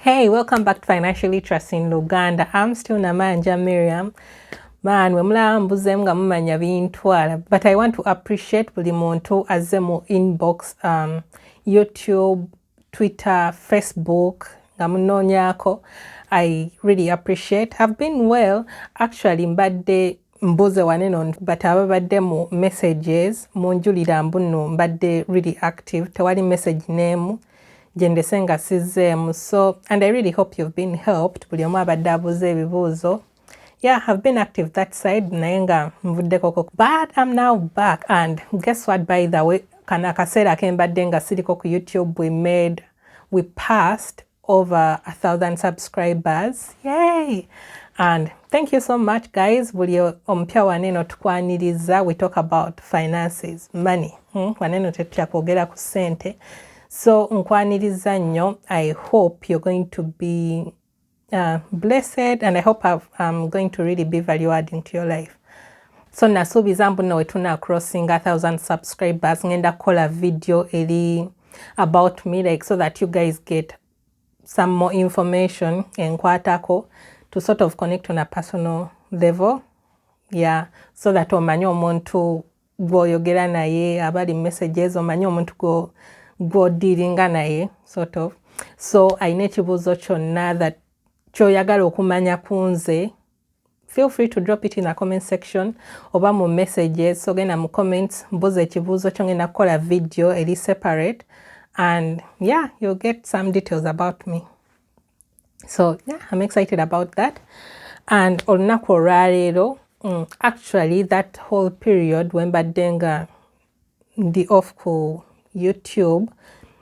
Hey, welcome back to Financial Literacy in Luganda. I'm still Namanja Miriam. Man, we mulaba mbuzeemu nga mumanya bintwala, but I want to appreciate buli muntu azze mu inbox, YouTube, Twitter, Facebook nga munoonyaako. I really appreciate. I've been well. Actually, mbadde mbuze waneno, but ababadde mu messages munjulira mbuno mbadde really active. Tewali message n'emu gye ndese nga sizzeemu. So, and I really hope you've been helped. Buli omu abadde abuuza ebibuuzo. Yeah, I've been active that side, naye nga nvuddekoko, but I'm now back. And guess what? By the way, kano akaseera ke mbadde nga siriko ku YouTube, we passed over 1,000 subscribers. Yay! And thank you so much, guys. Buli omupya waneno tukwaniriza. We talk about finances, money. Waneno tetutya kwogera ku ssente. So nkwaniriza nnyo. I hope you're going to be blessed and I hope I'm going to really be value adding to your life. So nasuubiza mbu nno we tuna crossing 1,000 subscribers, ngenda kukola video eri about me, like, so that you guys get some more information enkwatako, to sort of connect on a personal level, yeah, so that omanye omuntu gw'oyogera naye, abali messages, omanye omuntu gw'odealinga naye, sort of. So ayina ekibuuzo kyonna that kyoyagala okumanya ku nze, feel free to drop it in the comment section oba mu messages. So genda mu comments, mbuuza ekibuuzo kyo, ngenda kukola video eri separate and yeah, you'll get some details about me. So yeah, I'm excited about that. And olunaku olwaleero, actually that whole period wembadde nga ndi off ku YouTube,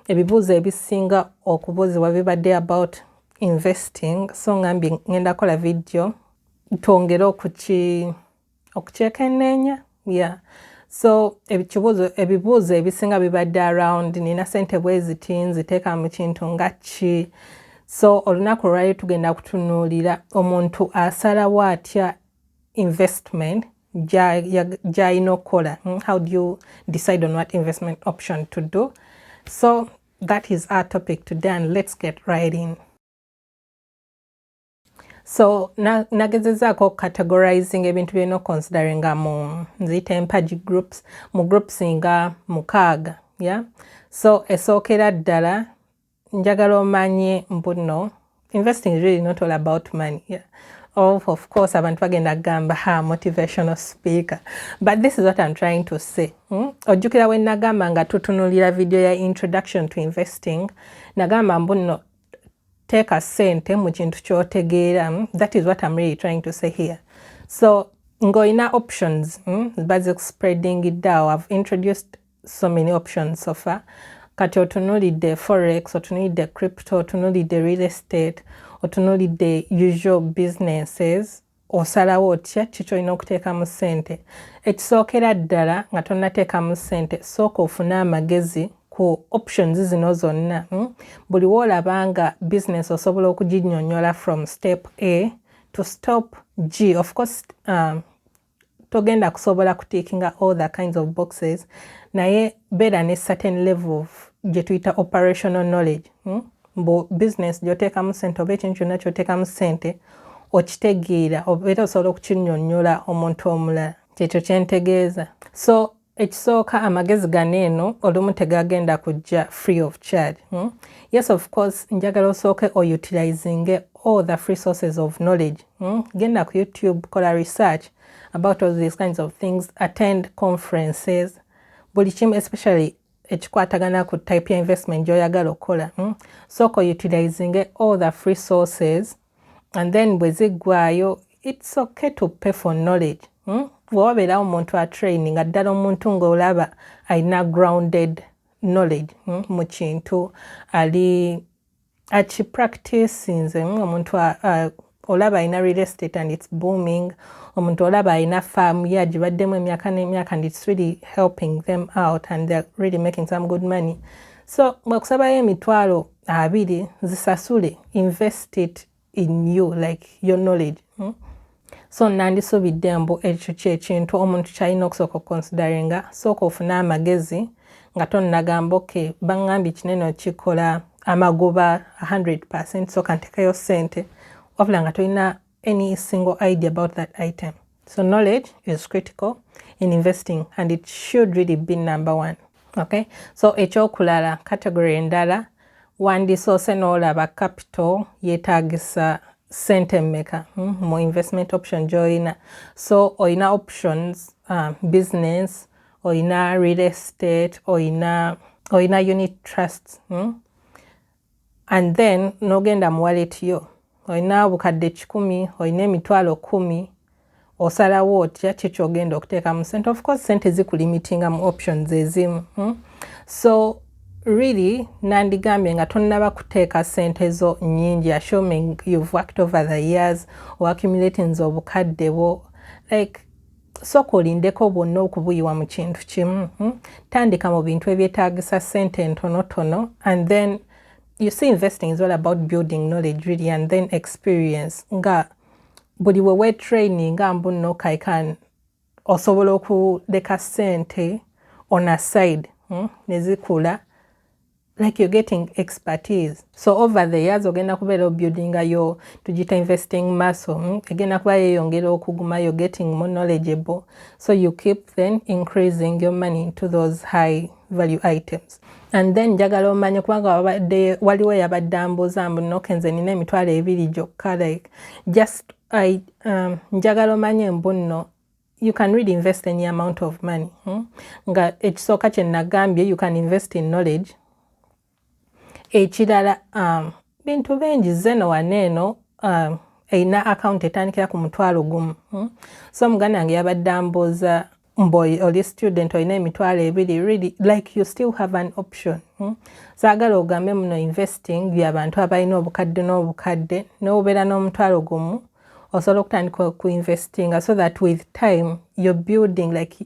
ebibuuzo ebisinga okubuuzibwa bibadde about investing. So ngambye ngenda kukola video twongere okukyekenneenya. Yeah, so ekibuuzo, ebibuuzo ebisinga bibadde around nina sente bweziti, nziteeka mu kintu nga ki? So olunaku olwali tugenda kutunuulira omuntu asalawo atya investment gy'alina okukola. How do you decide on what investment option to do? So that is our topic today and let's get right in. So nagezezaako categorizing ebintu byolina oconsideringa mu nziyita empagi groups, mu groups nga mukaaga. Yeah, so esookera ddala, njagala omanye mbuno investing is really not all about money. Yeah. Oh, of course abantu bagenda kugamba, "Ha, motivational speaker," but this is what I'm trying to say. Ojjukira we nagamba nga tutunulira video ya introduction to investing, nagamba mbuno teeka ssente mu kintu ky'otegeera. That is what I'm really trying to say here. So ng'olina options, Bazikuspreadingidde awo. I've introduced so many options so far. Kati otunulidde forex, otunulidde crypto, otunulidde real estate, otunulidde usual businesses. Osalawo otya kiki olina okuteekamu ssente? Ekisookera ddala, nga tonnateekamu ssente, sooka ofune amagezi ku options zino zonna. Buli woolaba nga business osobola okuginnyonnyola from step A to step G. Of course, togenda kusobola kutickinga all the kinds of boxes, naye beera ne certain level of gye tuyita operational knowledge. Mbu business gy'oteekamu ssente oba ekintu kyonna ky'oteekamu ssente okitegeera, obeera osobola okukinnyonnyola omuntu omulala. Kyekyo kyentegeeza. So ekisooka, amagezi gano eno olumu tegagenda kujja free of charge. Yes, of course, njagala osooke outilizinge all the free sources of knowledge. Genda ku YouTube, kola research about all these kinds of things, attend conferences, buli kimu, especially ekikwatagana ku type ya investment gy'oyagala okukola. Sooka outilizinge all the free sources and then bwe ziggwayo, it's okay to pay for knowledge. Bwe wabeerawo omuntu atraining nga ddala omuntu ng'olaba alina grounded knowledge, mu kintu ali akipracticinze, Omuntu olaba alina real estate and it's booming, omuntu olaba alina farm ye agibaddemu emyaka n'emyaka and it's really helping them out and they're really making some good money. So bwekusabayo 20,000, zisasule, invest it in you, like your knowledge. So nandisuubidde mbu ekyo kyekintu omuntu kyalina okusooka okuconsideringa. Sooka ofune amagezi nga tonnagamba, "Okay, baŋŋambye kinene okikola Amagoba 100, so kanteekayo ssente, wabula nga tolina any single idea about that item. So knowledge is critical in investing and it should really be number one, okay? So ekyokulala, category endala, wandisoose n'olaba capital yeetagisa sente mmeka mu investment option gy'olina. So olina options, business, olina real estate, olina unit trusts? And then n'ogenda mu wallet yo, olina obukadde 100, olina emitwalo 10, osalawo otya ki kyogenda okuteeka mu sente? Of course sente zikulimitinga mu options ezimu? So really nandigambye nga tonnaba kuteeka sente zo nnyingi, assuming you've worked over the years or accumulating obukadde bwo, like sooka olindeko bwonna okubuyiwa mu kintu kimu? Tandika mu bintu ebyetaagisa sente entonotono and then you see, investing is all about building knowledge really and then experience, nga buli we wetraining nga mbu nno kaikan osobola okuleka sente on a side Nezikula like you're getting expertise. So over the years ogenda kubeera obuildinga yo tugita investing muscle? Egenda kuba yeeyongera okuguma, you're getting more knowledgeable, so you keep then increasing your money into those high value items. And then njagala omanye, kubanga wabadde waliwo yabadde ambuuza mbu noke nze nina 20,000 gyokka, like just njagala omanye mbu nno you can really invest any amount of money? Nga ekisooka kye nagambye, you can invest in knowledge. Ekirala, bintu bingi zeno waneeno erina account etandikira ku 10,000? So muganda wange yabadde ambuuza mbu oli student, olina 20,000, really like you still have an option? Saagala ogambe muno investing byabantu abalina obukadde n'obukadde. N'obeera n'10,000 osobola okutandika okuinvestinga, so that with time you're building like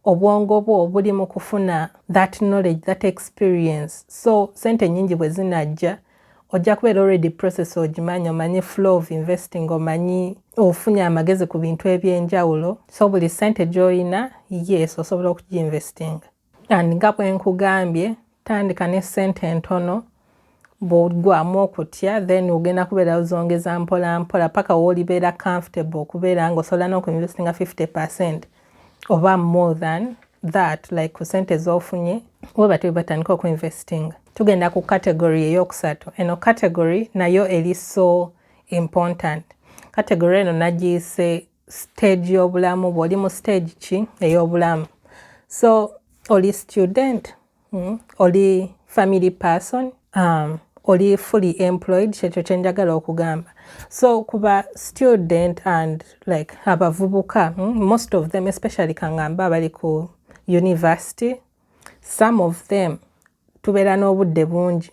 obwongo bwo buli mu kufuna that knowledge, that experience. So sente nyingi bwe zinajja, ojja kubeera already process ogimanyi, omanyi flow of investing, omanyi, ofunye amagezi ku bintu ebyenjawulo. So buli sente gy'olina, yes, osobola okugiinvestinga. And nga bwe nkugambye, tandika ne sente entono. Bw'oggwamu okutya, then ogenda kubeera ozongeza mpola mpola paka woolibeera comfortable okubeera nga osobola n'okuinvestinga 50% oba more than that, like ku sente z'ofunye we batyo batandika okuinvestinga. Tugenda ku category eyokusatu. Eno category nayo eri so important. Category eno nagiyise stage y'obulamu. Bw'oli mu stage ki ey'obulamu? So oli student, Oli family person, oli fully employed? Kyekyo kyenjagala okugamba. So kuba student and like abavubuka, most of them, especially kangamba abali ku university, some of them tubeera n'obudde bungi?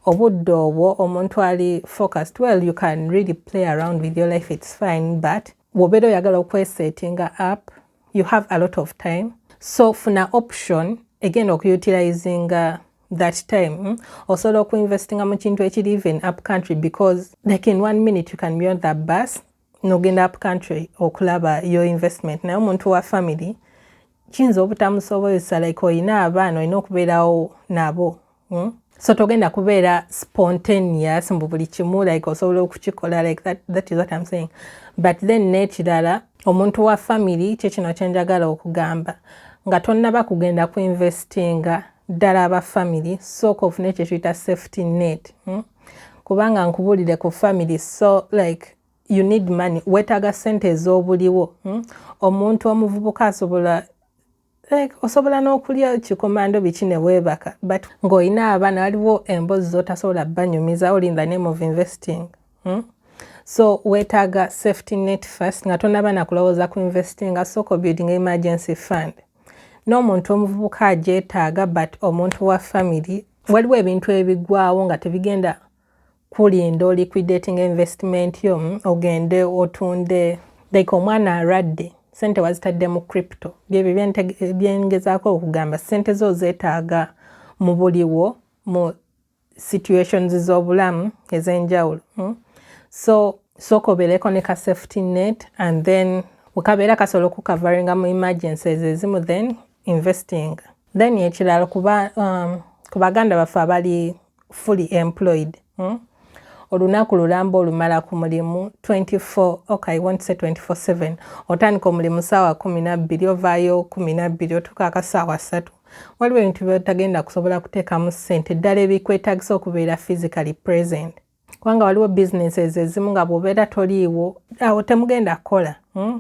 Obudde obwo omuntu ali focused, well, you can really play around with your life, it's fine, but bw'obeera oyagala okwesettinga up, you have a lot of time. So funa option egenda okuutilizinga that time? Osobola okuinvestinga mu kintu ekiri even up country, because like in one minute you can be on the bus nogenda up country okulaba your investment. Naye omuntu wa family kiyinza obutamusobozesa, like olina abaana, olina okubeerawo nabo? So togenda kubeera spontaneous mbu buli kimu like osobola okukikola like that. That is what I'm saying. But then n'ekirala, omuntu wa family, kyekino kyenjagala okugamba, nga tonnaba kugenda ku investinga ddala aba family, sooka ofune kye tuyita safety net? Kubanga nkubuulire, ku family, so like you need money, weetaaga ssente ez'obuliwo? Omuntu omuvubuka asobola like osobola n'okulya kikomando biki ne weebaka, but ng'olina abaana, waliwo emboozi z'otasobola banyumiza all in the name of investing? So weetaaga safety net first nga tonaba nakulowooza ku investinga. Sooka building emergency fund. N'omuntu omuvubuka agyetaaga, but omuntu wa family, waliwo ebintu ebigwawo nga tebigenda kulinda oliquidating investment yo, Ogende otunde, like omwana alwadde, sente wazitadde mu crypto. Byebyo byengezaako okugamba, sente zo zeetaaga mu buliwo mu situations z'obulamu ez'enjawulo? So sooka obeereko ne ka safety net and then wekabeera kasobola okukavaringa mu emergencies ezimu, then investing. Then ekirala, kuba ku baganda baffe abali Fully employed, Olunaku lulamba olumala ku mulimu 24, okay, I won't say 24/7. Otandika omulimu saawa 12, ovaayo 12, otuuka akasaawa 3. Waliwo ebintu byotagenda kusobola kuteekamu ssente ddala ebikwetagisa okubeera physically present, kubanga waliwo businesses ezimu nga bw'obeera toliiwo awo temugenda kukola,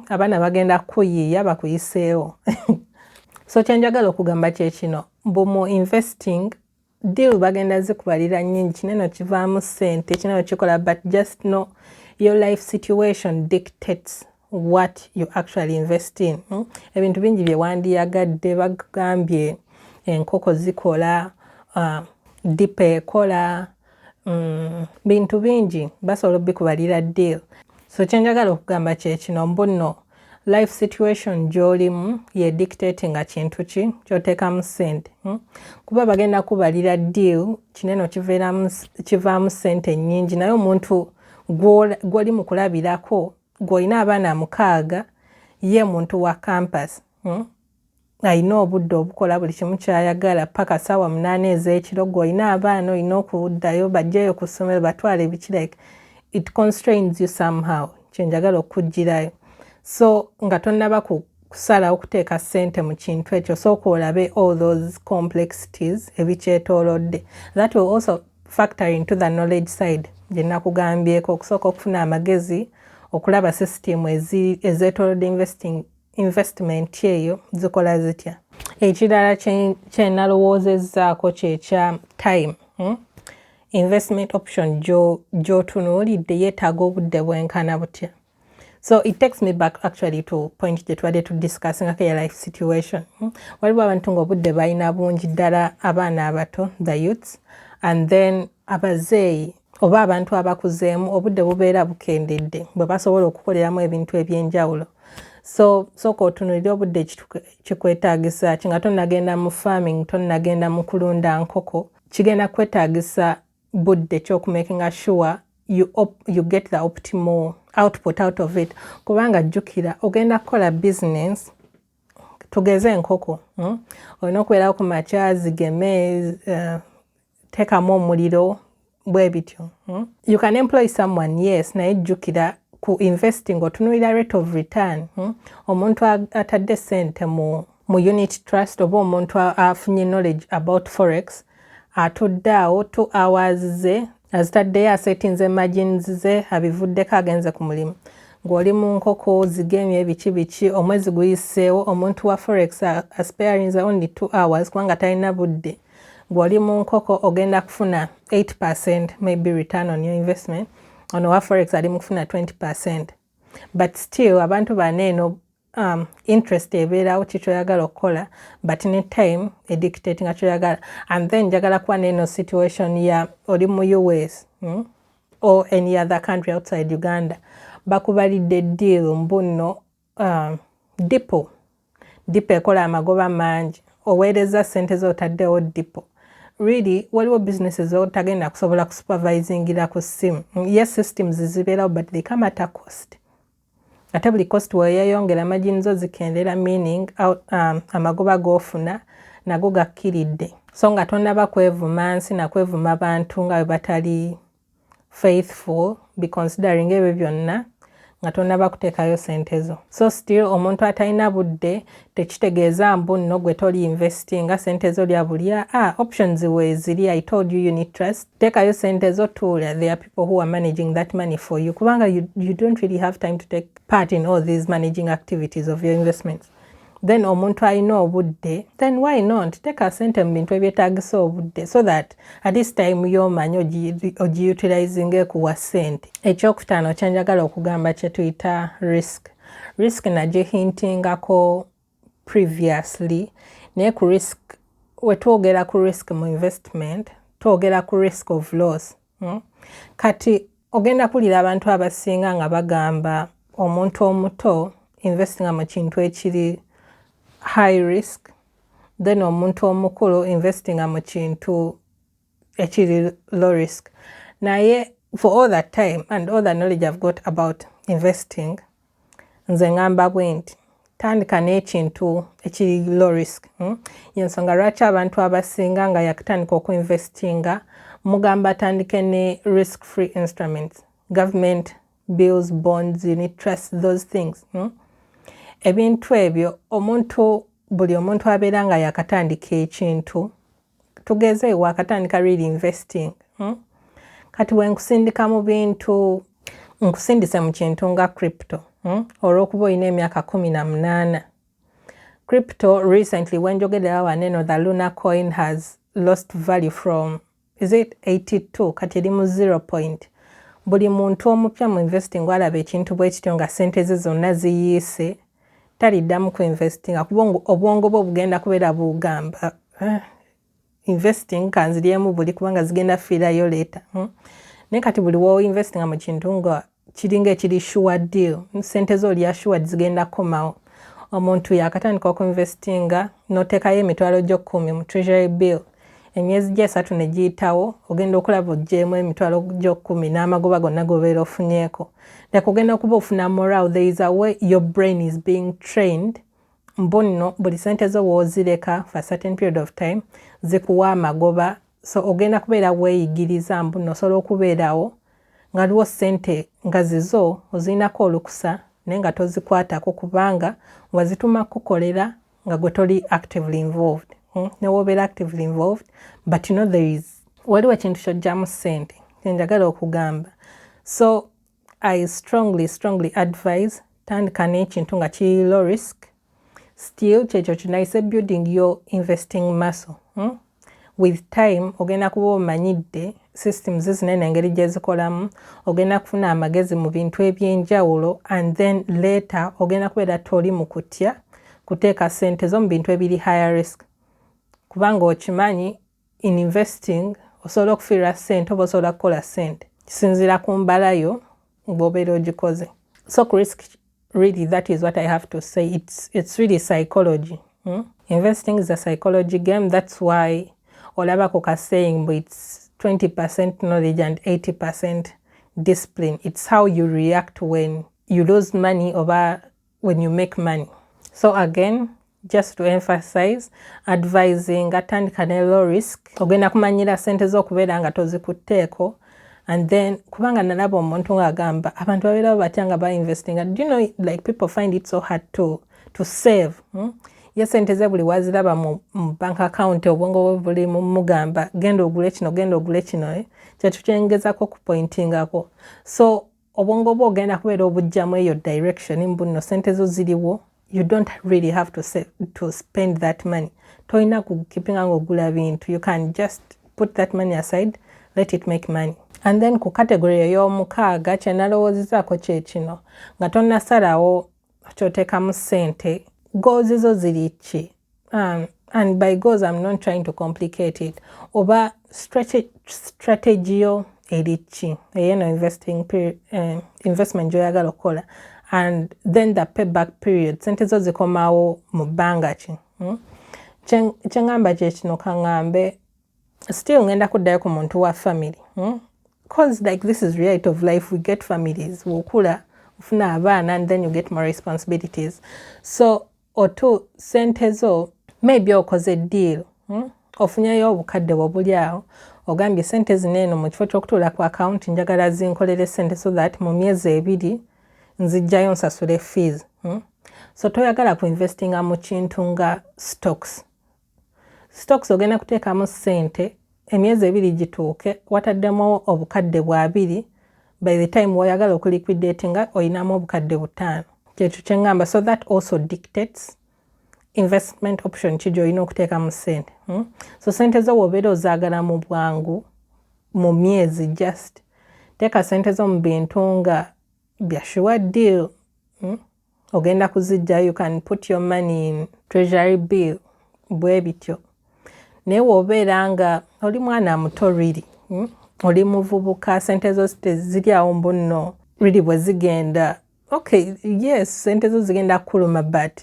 Abaana bagenda kukuyiiya bakuyiseewo. So kyenjagala okugamba kyekino, mbu mu investing deal bagenda zikubalira nnyingi, kinene kivaamu ssente, kinene kikola, but just know your life situation dictates what you actually invest in, Ebintu bingi bye wandiyagadde, bagambye enkoko zikola, dipa ekola, bintu bingi basobola obikubalira deal. So kyenjagala okugamba kyekino, mbu nno life situation gy'olimu ye dictatinga kintu ki kyoteekamu ssente, Kuba bagenda kubalira deal kinene kivaamu ssente nnyingi, naye omuntu gw'oli mu kulabirako gw'olina abaana 6, ye muntu wa campus, Alina obudde obukola buli kimu kyayagala paka saawa 8 ez'ekiro. Gw'olina abaana, olina okuddayo bajjeyo ku ssomero, batwale ebiki. Like, it constrains you somehow. Kyenjagala okugirayo, so nga tonnaba kusalawo kuteeka ssente mu kintu ekyo, sooka olabe all those complexities ebikyetoolodde. That will also factor into the knowledge side gye nakugambyeko, okusooka okufuna amagezi okulaba system ezeetoolodde investment eyo zikola zitya. Ekirala kye nalowoozezzaako kyekya time, Investment option gy'otunuulidde yeetaaga obudde bwenkana butya? So it takes me back actually to point gye tubadde tudiscussingako ya life situation, Waliwo abantu ng'obudde balina bungi ddala, abaana abato, the youths, and then abazeeyi oba abantu abakuzeemu, obudde bubeera bukendedde bwe basobola okukoleramu ebintu ebyenjawulo. So sooka otunuulire obudde kikwetaagisa ki nga tonnagenda mu farming, tonnagenda mu kulunda nkoko. Kigenda kwetaagisa budde kyokumakinga sure you get the optimal output out of it, kubanga jjukira ogenda kukola business, tugeze enkoko, Olina okubeerawo ku makya, zigeme, teekamu omuliro, bwe bityo, You can employ someone, yes, naye jjukira ku investing otunuulira rate of return, Omuntu atadde ssente mu unit trust oba omuntu afunye knowledge about forex atudde awo 2 hours ze azitaddeyo, asetinze margins ze, abivuddeko, agenze ku mulimu. Ng'oli mu nkoko, zigemye, biki biki, omwezi guyiseewo, omuntu wa forex asparinze only 2 hours kubanga talina budde. Ng'oli mu nkoko ogenda kufuna 8% maybe return on your investment, ono wa forex ali mu kufuna 20%, but still abantu bano eno interest ebeerawo kikyoyagala okukola, but ne time edictate nga kyoyagala. And then njagala kuba neno situation ya oli mu US, Or any other country outside Uganda, bakubalidde deal mbu nno dipo ekola amagoba mangi, oweereza ssente z'otaddewo dipo. Really, waliwo businesses otagenda kusobola kusupervisingira ku ssimu. Yes, systems zibeerawo, but they come at a cost. Ate buli cost weeyeyongera, margin zo zikendera, meaning amagoba g'ofuna nago gakkiridde. So nga tonnaba kwevuma nsi nakwevuma bantu nga bwe batali faithful, be considering ebyo byonna nga tonnaba kuteekayo sente zo. So still, omuntu atalina budde tekitegeeza mbu nno gwe toli investinga sente zo lya bulya. Ah, options weeziri. I told you, unit trust, teekayo sente zo, tuula. There are people who are managing that money for you, kubanga you don't really have time to take part in all these managing activities of your investments. Then omuntu alina obudde, then why not teeka sente mu bintu ebyetaagisa obudde, so that at this time y'omanyi ogiutilizinga ekuwa sente. Ekyokutaano kyenjagala okugamba kye tuyita risk. Risk nagihintingako previously, naye ku risk, wetwogera ku risk mu investment, twogera ku risk of loss, Kati ogenda kuwulira abantu abasinga nga bagamba omuntu omuto investinga mu kintu ekiri high risk, then omuntu omukulu investinga mu kintu ekiri low risk. Naye for all that time and all the knowledge I've got about investing, nze ngamba bwe nti tandika n'ekintu ekiri low risk, Yensonga lwaki abantu abasinga nga yakatandika okuinvestinga Mugamba atandike ne risk free instruments, government bills, bonds, unit trust, those things? Ebintu ebyo, omuntu, buli omuntu abeera nga yakatandika ekintu, tugeze wakatandika really investing? Kati wenkusindika mu bintu, nkusindise mu kintu nga crypto? Olw'okuba olina emyaka 18, crypto recently, wenjogerera waneno, the Luna coin has lost value from, is it 82, kati eri mu 0 point. Buli muntu omupya mu investing alaba ekintu bwe kityo nga sente ze zonna ziyiise, taliddamu ku investinga, kuba obwongo bwe bugenda kubeera bugamba, eh, investing kanziryemu buli, kubanga zigenda fiirayo later. Naye kati buli woinvestinga mu kintu nga kiringa ekiri sure deal, sente zo oli assured zigenda kukomawo. Omuntu yakatandika okuinvestinga, noteekayo emitwalo gyo 10 mu treasury bill, emyezi gye 3 ne giyitawo, ogenda okulaba oggyemu emitwalo gyo 10 n'amagoba gonna gobeera ofunyeeko. Like ogenda okuba ofuna moral. There is a way your brain is being trained mbu nno buli sente zo woozireka for a certain period of time zikuwa amagoba. So ogenda kubeera weeyigiriza mbu nno osobola okubeerawo nga liwo sente nga zizo ozirinako olukusa, naye nga tozikwatako kubanga wazituma kukolera nga gwe toli actively involved? Newobeera actively involved, but you know there is, waliwo ekintu kyojjamu ssente, kyenjagala okugamba. So I strongly, strongly advise, tandika n'ekintu nga kiri low risk still. Kyekyo kinayise building your investing muscle? With time ogenda kuba omanyidde systems zinene engeri gyezikolamu, ogenda kufuna amagezi mu bintu ebyenjawulo, and then later ogenda kubeera toli mu kutya kuteeka sente zo mu bintu ebiri higher risk, kubanga okimanyi in investing osobola okufiirwa ssente oba osobola kukola ssente, kisinziira ku mbalayo bw'obeera ogikoze. So ku risk, really, that is what I have to say. It's really psychology? Investing is a psychology game. That's why olaba ku ka saying mbu it's 20% knowledge and 80% discipline. It's how you react when you lose money oba when you make money. So again, just to emphasize, advising atandika ne low risk. Ogenda kumanyira sente z'okubeera nga tozikutteeko. And then kubanga nalaba omuntu ng'agamba abantu babeerawo batya nga bainvestinga. Do you know, like, people find it so hard to save? Ye sente ze buli waziraba mu bank account, obwongo bwe buli mumugamba, "Genda ogule kino, genda ogule kino," eh? Kyekyo kyengezako kupointingako. So obwongo bwe ogenda kubeera obugjamu eyo direction mbu nno sente zo ziriwo, you don't really have to save, to spend that money. Tolina kukipinga ng'ogula bintu. You can just put that money aside, let it make money. And then ku category ey'omukaaga kyenalowoozezaako kye kino: nga tonnasalawo kyoteekamu ssente, goals zo ziri ki? And by goals, I'm not trying to complicate it, oba strategy yo eri ki eyeno investing investment gyoyagala okukola, and then the payback period, sente zo zikomawo mu bbanga ki? Kyeŋŋamba kye kino, kaŋŋambe still ngenda kuddayo ku muntu wa family? 'Cause like, this is reality of life. We get families, wokula ofuna abaana, and then you get more responsibilities. So otu sente zo, maybe okoze deal? Ofunyeyo obukadde bwobuli awo, ogambye sente zino eno mu kifo ky'okutuula ku account njagala zinkolere sente so that mu myezi 2 nzijjayo nsasule fees? So toyagala ku investinga mu kintu nga stocks. Stocks ogenda kuteekamu ssente, emyezi 2 gituuke wataddemu obukadde bwabiri. By the time woyagala okuliquidatinga, oyinamu obukadde 5. Kyekyo kyeŋŋamba. So that also dictates investment option ki gy'olina okuteekamu ssente? So sente zo wobeera ozaagala mu bwangu, mu myezi, just teeka sente zo mu bintu nga bya sure deal? Ogenda kuzijjayo. You can put your money in treasury bill, bwe bityo. Naye w'obeera nga oli mwana muto really? Oli muvubuka, sente zo teziri awo mbu nno really bwe zigenda, okay, yes, sente zo zigenda kukuluma, but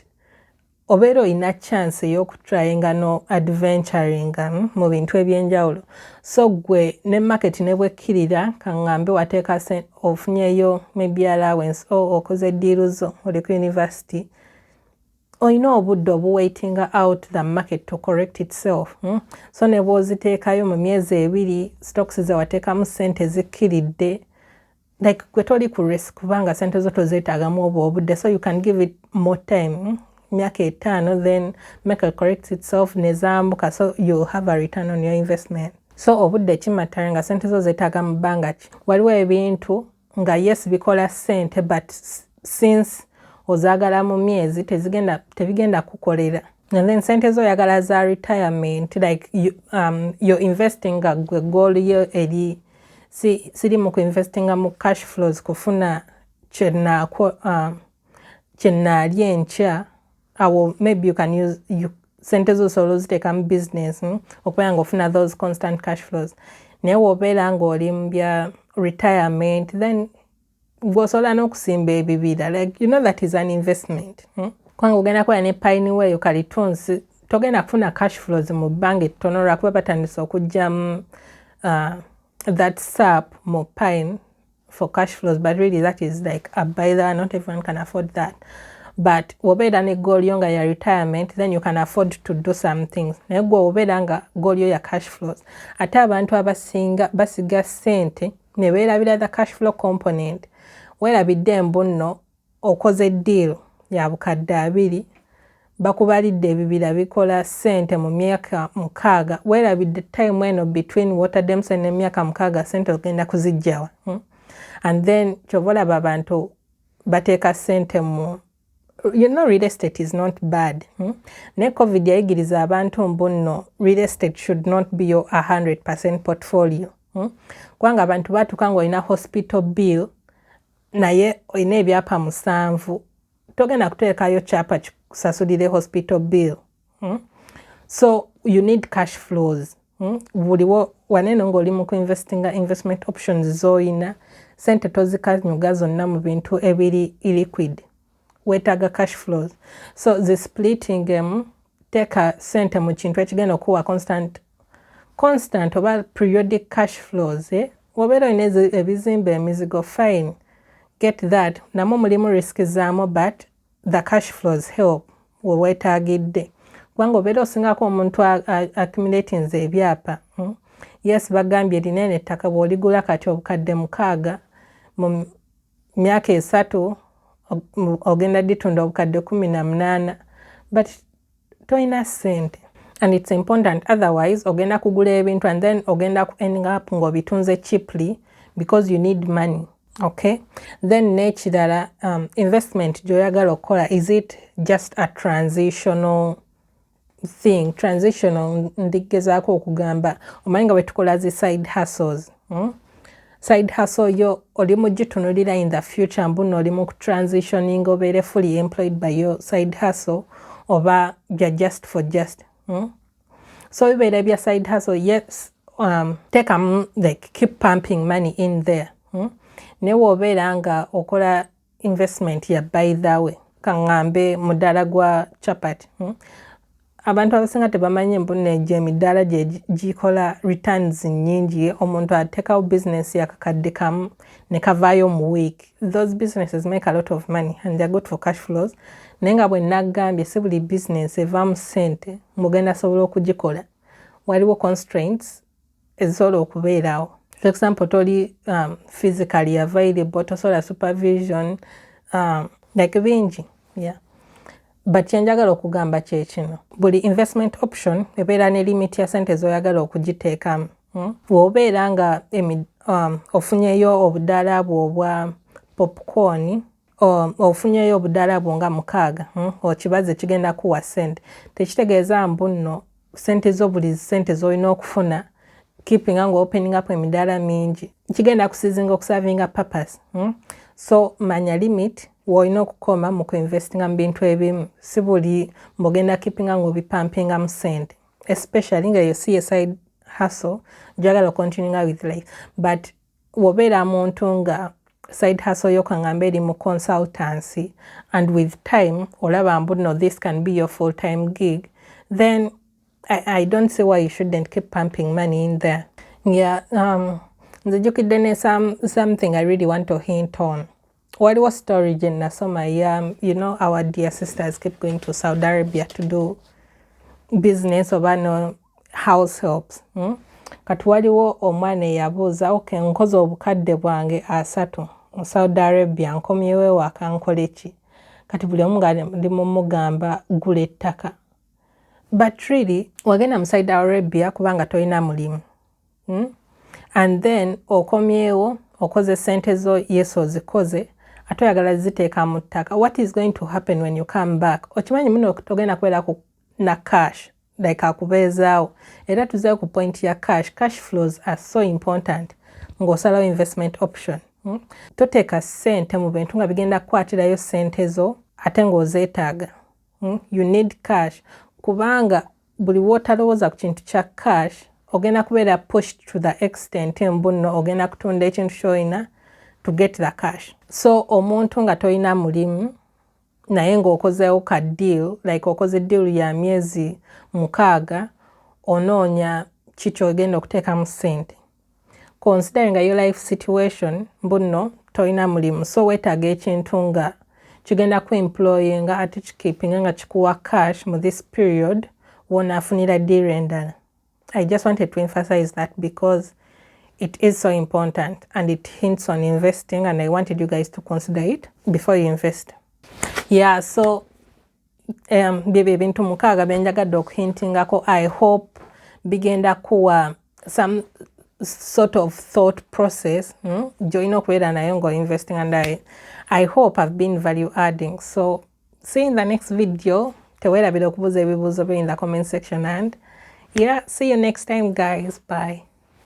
obeera olina chance ey'okutryinga no adventuringa mu bintu ebyenjawulo. So gwe ne market ne bwekkirira, kaŋŋambe wateeka, ofunyeyo maybe allowance, o okoze deal zo, oli ku university. Olina obudde obuwaitinga out the market to correct itself? So ne bw'oziteekayo mu myezi 2, stocks zewateekamu ssente zikkiridde, like gwe toli ku risk kubanga sente zo tozeetaagamu obwo obudde. So you can give it more time, Myaka 5, then market corrects itself nezambuka, so you'll have a return on your investment. So obudde kimattera nga sente zo zeetaaga mu bbanga ki. Waliwo ebintu nga yes, bikola ssente, but since ozaagala mu myezi, tebigenda kukolera. And then sente zo oyagala za retirement, like you're investing nga gwe goal yo eri si, siri mu kuinvestinga mu cash flows kufuna kyenaalya enkya. Awo maybe you can use you, sente zo osobola oziteeka mu business, Okubeera nga ofuna those constant cash flows. Naye wobeera ng'oli mu bya retirement, then gweosobola n'okusimba ebibira, like you know that is an investment? Kubanga ogenda kubeera ne pine weeyo kalitunsi, togenda kufuna cash flows mu bbanga ettono lwakuba batandise okugyamu that sap mu pine for cash flows, but really that is like a buy. Not everyone can afford that. But wobeera ne goal yo nga ya retirement, then you can afford to do some things. Naye gwe wobeera nga goal yo ya cash flows, ate abantu abasinga basiga ssente ne beerabira the cash flow component. Weerabidde mbu nno okoze deal ya 20,000, bakubalidde ebibira bikola ssente mu myaka 6. Weerabidde time eno between w'otaddemu n'emyaka 6, ssente ogenda kuzijjawa? And then kyova olaba abantu bateeka ssente mu real estate is not bad? Naye COVID yayigiriza abantu mbu nno real estate should not be your 100% portfolio? Kubanga abantu batuuka ng'olina hospital bill naye olina ebyapa 7, togenda kuteekayo kyapa kikusasulire hospital bill? So you need cash flows? Buliwo waneeno ng'oli mu kuinvestinga, investment options z'oyina, sente tozikanyuga zonna mu bintu ebiri illiquid. Weetaaga cash flows, so the splitting emu, teeka sente mu kintu ekigenda okuwa constant oba periodic cash flows, eh? Wobeera olina ebizimbe, emizigo, fine, get that. Namwo mulimu risk zaamu, but the cash flows help weweetaagidde, kubanga obeera osingako omuntu accumulatinze ebyapa? Yes, bagambye linene ettaka bw'oligula kati 6000, mu myaka 3 ogenda ditunda 18,000, but tolina ssente. And it's important, otherwise ogenda kugula ebintu and then ogenda ku ending up ng'obitunze cheaply because you need money, okay? Then n'ekirala, investment gy'oyagala okukola, is it just a transitional thing? Transitional ndigezaako okugamba, omanyi nga bwe tukola zi side hustles? Side hustle yo oli mugitunulira in the future mbuno oli mu transitioning obeere fully employed by your side hustle, oba bya just for just? So bibeera bya side hustle, yes, teekamu, like keep pumping money in there? Naye wobeera nga okola investment ya, by the way, kaŋŋambe mudaala gwa chapati? Abantu abasinga tebamanyi mbu negyo emidaala gye gikola returns nnyingi. Omuntu ateekawo business yakakadde kamu ne kavaayo mu week. Those businesses make a lot of money and they're good for cash flows. Naye nga bwe naggambye, si buli business evaamu ssente mugenda sobola okugikola. Waliwo constraints ezisobola okubeerawo. For example, toli physically available, tosobola supervision, like bingi, yeah. But kyenjagala okugamba kyekino: buli investment option ebeera ne limit ya sente z'oyagala okugiteekamu? Bw'obeera nga ofunyeyo obudaala bwo obwa popcorn, ofunyeyo obudaala bwo nga mukaaga, okibaze kigenda kuwa sente, tekitegeeza mbu nno sente zo, buli sente z'olina okufuna keeping nga opening up emidaala mingi, kigenda kusizinga okuservinga purpose? So manya limit w'olina okukoma mu kuinvestinga mu bintu ebimu. Si buli mbogenda keepinga ng'obipampingamu sente, especially nga eyo si ye side hustle gyagala continuinga with life. But wobeera muntu nga side hustle yo kaŋŋambe eri mu consultancy, and with time olaba mbu no, this can be your full time gig, then I don't see why you shouldn't keep pumping money in there. Yeah, nzijukidde ne something I really want to hint on. Waliwo story gye nasoma ya our dear sisters keep going to Saudi Arabia to do business oba no house helps. Kati waliwo omwana eyabuuza, "Okay, nkoze obukadde bwange 30 mu Saudi Arabia, nkomyewo ewaka, nkole ki?" Kati buli omu nga ndi mumugamba, "Gula ettaka." But really, wagenda mu Saudi Arabia kubanga tolina mulimu. And then okomyewo, okoze sente zo, yes, ozikoze, ate oyagala ziteeka mu ttaka. What is going to happen when you come back? Okimanyi muno togenda kubeera na cash like akubeezaawo. Era tuzeeyo ku point ya cash. Cash flows are so important ng'osalawo investment option. Toteeka ssente mu bintu nga bigenda kukwatirayo ssente zo ate ng'ozeetaaga. You need cash, kubanga buli wootalowooza ku kintu kya cash, ogenda kubeera pushed to the extent mbu nno ogenda kutunda ekintu ky'olina to get the cash. So omuntu nga tolina mulimu naye ng'okozeewo ka deal, like okoze deal ya myezi 6, onoonya ki kyogenda okuteekamu ssente, considering your life situation mbu nno tolina mulimu, so weetaaga ekintu nga kigenda ku employinga ate kikeepinga nga kikuwa cash mu this period wonaafunira deal endala. I just wanted to emphasize that because it is so important and it hints on investing, and I wanted you guys to consider it before you invest. Yeah, so byebyo ebintu 6 byenjagadde okuhintingako. I hope bigenda kuwa some sort of thought process gyolina okubeera nayo nga investing, and I hope I've been value adding. So see you in the next video. Teweerabira okubuuza ebibuuzo byo in the comment section, and yeah, see you next time, guys. Bye.